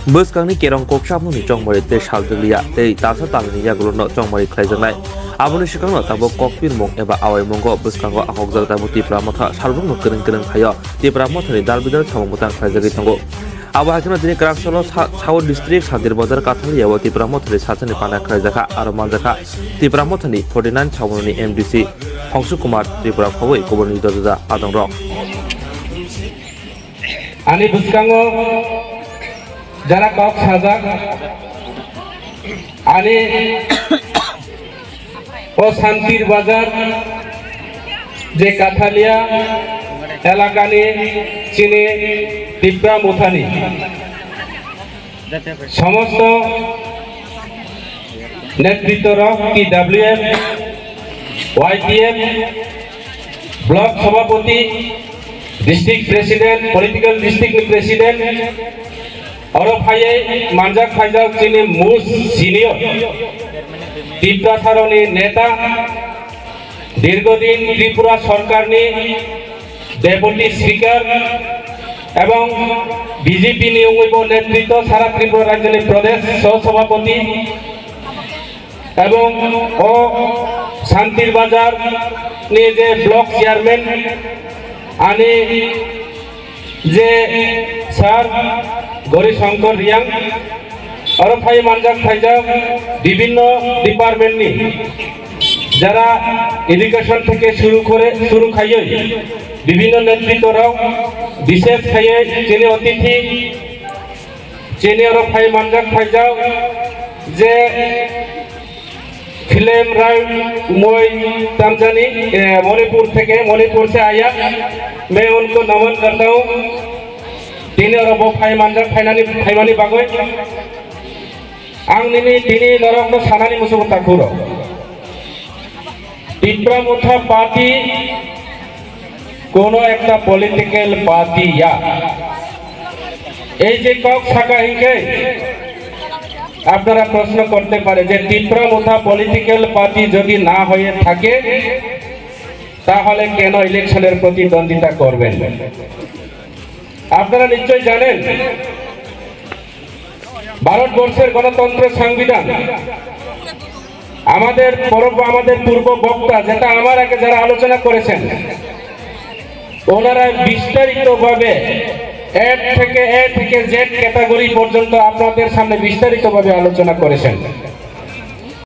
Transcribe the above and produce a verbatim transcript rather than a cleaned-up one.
Bwskangni kerong kok samungni chongmari tei sal dwliya tei talsa talni yagulono chongmari khlaijaknai. Aboni swkangno tabuk kokpirmung eba awaimungo bwskango ahokjak tabuk Tipra Motha salbrumno kwrwng kwrwng phaio Tipra Mothani dal bidal samung mwtang khlaijagwi tongo. Abo hai kheno tini kwraksalo sa-, South District Santir Bazar Kathalia o Tipra Mothani sachani pana khlaijakha aro manjakha Tipra Mothani forty nine Samunoni M D C Hongsu Kumar Tripura khobwi kubun juda juda adongrok. Ani bwskango jara kok sajak, ani o Santir Bazar je Kathalia elakani chini Tipra Mothani somosto netritworok T W F, Y T F, Block Sabhapati, District President, Political District ni President, oro phaiwi manjak phaijak chini most senior Tiprasaroni neta, dirgodin Tripura Sorkarni Deputy Speaker ebong B J P ni wngwibo netritwo sara Tripura rajyoni Pradesh Sah Sabhapati, ebong o Santir Bazar ni je block chairman ani je sir Gauri Shankar Reang, oro phai manjak phaijak bibinno department ni jara education theke shuru kore, shuru khaiwi bibinno netritwo rok, bishesh khaiwi chini otithi, chini oro phai manjak phaijak je film Rai Moi Tamjani, eh, Manipur theke, Manipur se aya, main unko naman karta hu. Tini oro bo phai manjak phainani, phaimani bagwi. Ang nini tini norokno sanani musugo takhuro. Tipra Motha Party কোনো একটা political party ইয়া। এই যে কক সাকা হিংকে আপনারা প্রশ্ন করতে পারে যে তিপ্রা মোথা পলিটিক্যাল পার্টি যদি না হয়ে থাকে, তাহলে কেন ইলেকশনের প্রতিদ্বন্দ্বিতা করবেন? আপনারা নিশ্চয় জানেন, ভারতবর্ষের গণতন্ত্র, সংবিধান, আমাদের পরব-, আমাদের পূর্ব বক্তা, যেটা আমার আগে যারা আলোচনা করেছেন, ওনারা বিস্তারিতভাবে এ থেকে, এ থেকে জেড ক্যাটাগরি পর্যন্ত আপনাদের সামনে বিস্তারিতভাবে আলোচনা করেছেন।